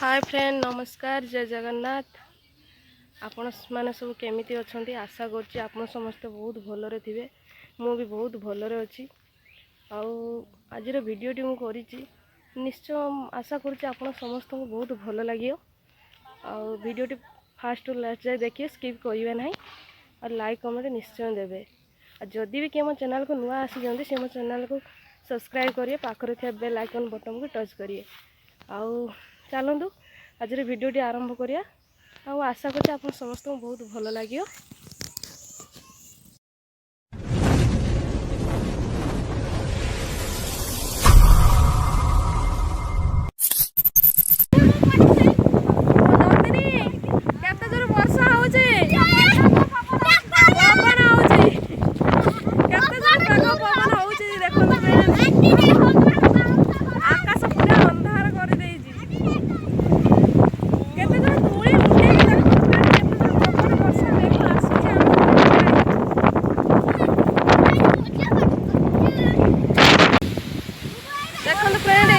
ହାଏ friend, ନମସ୍କାର, ଜୟ ଜଗନ୍ନାଥ। ଆପଣମାନେ ସବୁ କେମିତି ଅଛନ୍ତି? ଆଶା କରୁଛି ଆପଣ ସମସ୍ତେ ବହୁତ ଭଲରେ ଥିବେ। ମୁଁ ବି ବହୁତ ଭଲରେ ଅଛି। ଆଉ ଆଜିର ଭିଡ଼ିଓଟି ମୁଁ କରିଛି, ନିଶ୍ଚୟ ଆଶା କରୁଛି ଆପଣ ସମସ୍ତଙ୍କୁ ବହୁତ ଭଲ ଲାଗିବ। ଆଉ ଭିଡ଼ିଓଟି ଫାଷ୍ଟ ଟୁ ଲାଷ୍ଟ ଯାଏ ଦେଖିବେ, ସ୍କିପ୍ କରିବେ ନାହିଁ ଆଉ ଲାଇକ୍, କମେଣ୍ଟ ନିଶ୍ଚୟ ଦେବେ। ଆଉ ଯଦି ବି କିଏ ମୋ ଚ୍ୟାନେଲକୁ ନୂଆ ଆସିଛନ୍ତି, ସେ ମୋ ଚ୍ୟାନେଲକୁ ସବସ୍କ୍ରାଇବ୍ କରିବେ, ପାଖରେ ଥିବା ବେଲ୍ ଆଇକନ୍ ବଟନ୍କୁ ଟଚ୍ କରିବେ। ଆଉ ଚାଲନ୍ତୁ, ଆଜିର ଭିଡ଼ିଓଟି ଆରମ୍ଭ କରିବା। ଆଉ ଆଶା କରୁଛି ଆପଣ ସମସ୍ତଙ୍କୁ ବହୁତ ଭଲ ଲାଗିବ। ନନ୍ଦିନୀ, କେତେ ଜୋର ବର୍ଷା ହଉଛି, ପବନ ହଉଛି, କେତେ ଜୋର ମେଘ ପବନ ହଉଛି ଦେଖନ୍ତୁ friends। ଆକାଶ ପୁରା ଅନ୍ଧାର କରିଦେଇଛି। କେତେ ଜୋର ଧୂଳି ଉଠେଇକି ଦେଖନ୍ତୁ friends, କେତେ ଜୋର ପବନ, ବର୍ଷା, ମେଘ ଆସୁଛି ଆମ। ଦେଖନ୍ତୁ ଫ୍ରେଣ୍ଡ,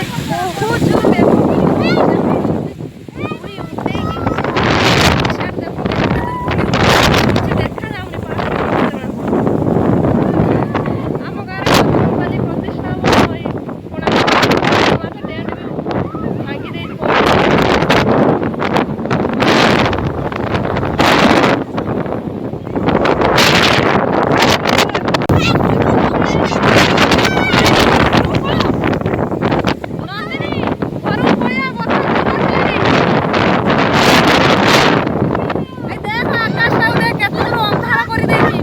ବହୁତ ଜୋର ମେଘ ପବନ ହଉଛି। ଧୂଳି ଉଠେଇକି ସିଆଡ଼େ ଦେଖନ୍ତୁ, କେତେ ଜୋର ଧୂଳି ଉଠେଇକି କିଛି ଦେଖାଯାଉନି, ପାହାଡ଼ ବି ଦେଖାଯାଉନି। ଆମ ଗାଁରେ ବଜରଙ୍ଗବାଲି ପ୍ରତିଷ୍ଠା ହବ ଏଇ କୋଣାର୍କ ଟେଣ୍ଟ ବି ଭାଙ୍ଗି ଦେଇଛି ପବନ। ନନ୍ଦିନୀ, ଘରକୁ ପଳେଇବା, ବର୍ଷା ଜୋର ଆସିଲାଣି। ଏଇ ଦେଖ, ଆକାଶଟାକୁ ଦେଖ, କେତେ ଜୋର ଅନ୍ଧାର କରିଦେଇଛି।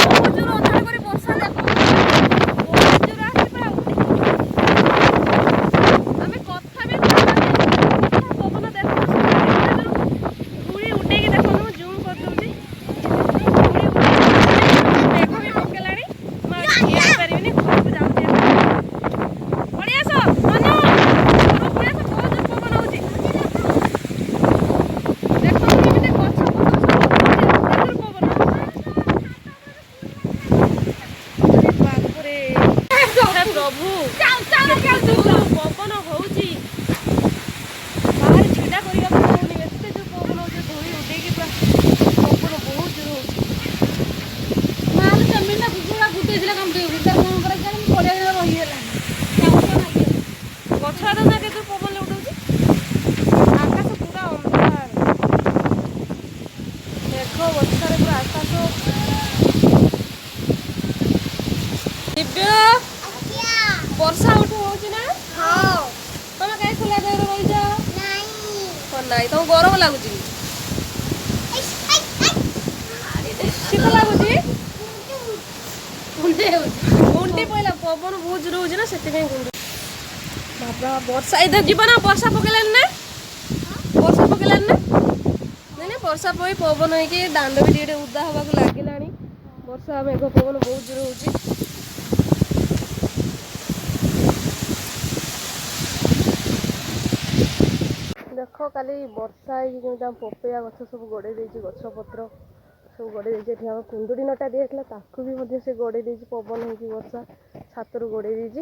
ବହୁତ ଜୋର ଅନ୍ଧାର କରି ବର୍ଷା ଦେଖ, ବହୁତ ଜୋର ଆସିଛି ପୁରା। ଆମେ କଥା ବି କହିପାରୁନି। ବର୍ଷା ପବନ ଦେଖ, କେତେ ଜୋର ଧୂଳି ଉଡେଇକି। ଦେଖନ୍ତୁ, ମୁଁ ଜୁମ୍ କରିଦଉଛି। ଧୂଳି ଉଡେଇକି ମେଘ ବି ପକେଇଲାଣି। ମୁଁ ଆଉ ଠିଆ ହେଇପାରିବିନି, ଘରକୁ ଯାଉଛି ଏବେ। ପଳେଇ ଆସ ମନୁ, ଘରକୁ ପଳେଇ ଆସ, ବହୁତ ଜୋର ପବନ ହଉଛି। ଦେଖନ୍ତୁ, କେମିତି ଗଛ ପତ୍ର ସବୁ ଉଡୁଛି, ଏତେ ଜୋର ପବନ। ଆରେ ବାପରେ, ହେ ପ୍ରଭୁ, କେତେ ଜୋର ପବନ ହଉଛି! ବାହାରେ ଛିଡ଼ା କରିବାକୁ ହଉନି, ଏତେ ଜୋର ପବନ ହଉଛି। ଧୂଳି ଉଡେଇକି ପୁରା ପବନ ବହୁତ ଜୋର ହଉଛି। ମାଲ ଜମିଟା କୁକୁଡ଼ା ଗୁଟେଇଥିଲା କାମୁଡିବାକୁ, ତାର କଣ କରା ମୁଁ ପଡ଼ିଆ ରହିଗଲାଣି। ଗଛ ନା କେତେ ପବନ ଉଡଉଛି, ଆକାଶ ପୁରା ଅନ୍ଧାର, ମେଘ ବର୍ଷାରେ ପୁରା ଆକାଶ। ଦିବ୍ୟ, ବର୍ଷା ଉଠୁ ହଉଛି ନା? ତମେ କାହିଁ ଖୋଲା ଜାଗାରେ ରହିଛ? କଣ ନାଇଁ, ତମକୁ ଗରମ ଲାଗୁଛି କି ଶୀତ ଲାଗୁଛି? କୁଣ୍ଡେଇ ହେଉଛି। ଗୁଣ୍ଡି ପଇଲା, ପବନ ବହୁତ ଜୋର ହଉଛି ନା, ସେଥିପାଇଁ ଗୁଣ୍ଡି। ବାବା, ବର୍ଷା ଏଇ ଯିବ ନା? ବର୍ଷା ପକେଇଲାଣି ନା? ବର୍ଷା ପକେଇଲାଣି ନା? ନାଇଁ ନାଇଁ, ବର୍ଷା ପକେଇ ପବନ ହେଇକି ଦାଣ୍ଡ ବି ଟିକେ ଟିକେ ଉଦା ହବାକୁ ଲାଗିଲାଣି। ବର୍ଷା ମେଘ ପବନ ବହୁତ ଜୋର ହଉଛି। ଦେଖ, କାଲି ବର୍ଷା ହେଇକି କେମିତି ଆମ ପପେୟା ଗଛ ସବୁ ଗଡ଼େଇ ଦେଇଛି, ଗଛ ପତ୍ର ସବୁ ଗଡ଼େଇ ଦେଇଛି। ଏଠି ଆମ କୁନ୍ଦୁଡ଼ି ନଟା ଦିଆହେଇଥିଲା, ତାକୁ ବି ମଧ୍ୟ ସେ ଗଡ଼େଇ ଦେଇଛି। ପବନ ହେଇକି ବର୍ଷା ଛାତରୁ ଗଡ଼େଇ ଦେଇଛି।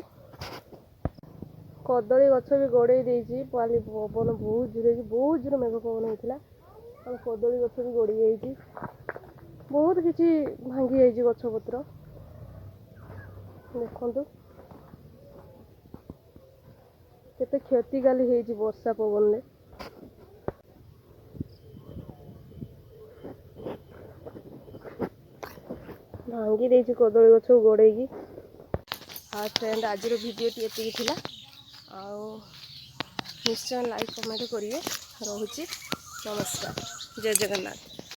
କଦଳୀ ଗଛ ବି ଗଡ଼େଇ ଦେଇଛି। କାଲି ପବନ ବହୁତ ଜୋର ହେଇକି, ବହୁତ ଜୋର ମେଘ ପବନ ହେଇଥିଲା। ଆମ କଦଳୀ ଗଛ ବି ଗଡ଼ି ଯାଇଛି, ବହୁତ କିଛି ଭାଙ୍ଗି ଯାଇଛି ଗଛ ପତ୍ର। ଦେଖନ୍ତୁ, କେତେ କ୍ଷତି କାଲି ହେଇଛି ବର୍ଷା ପବନରେ। ଭାଙ୍ଗି ଦେଇଛି କଦଳୀ ଗଛକୁ ଗଡ଼େଇକି। ହାଏ ଫ୍ରେଣ୍ଡ, ଆଜିର ଭିଡ଼ିଓଟି ଏତିକି ଥିଲା। ଆଉ ନିଶ୍ଚୟ ଲାଇକ୍, କମେଣ୍ଟ କରିବେ। ରହୁଛି, ନମସ୍କାର, ଜୟ ଜଗନ୍ନାଥ।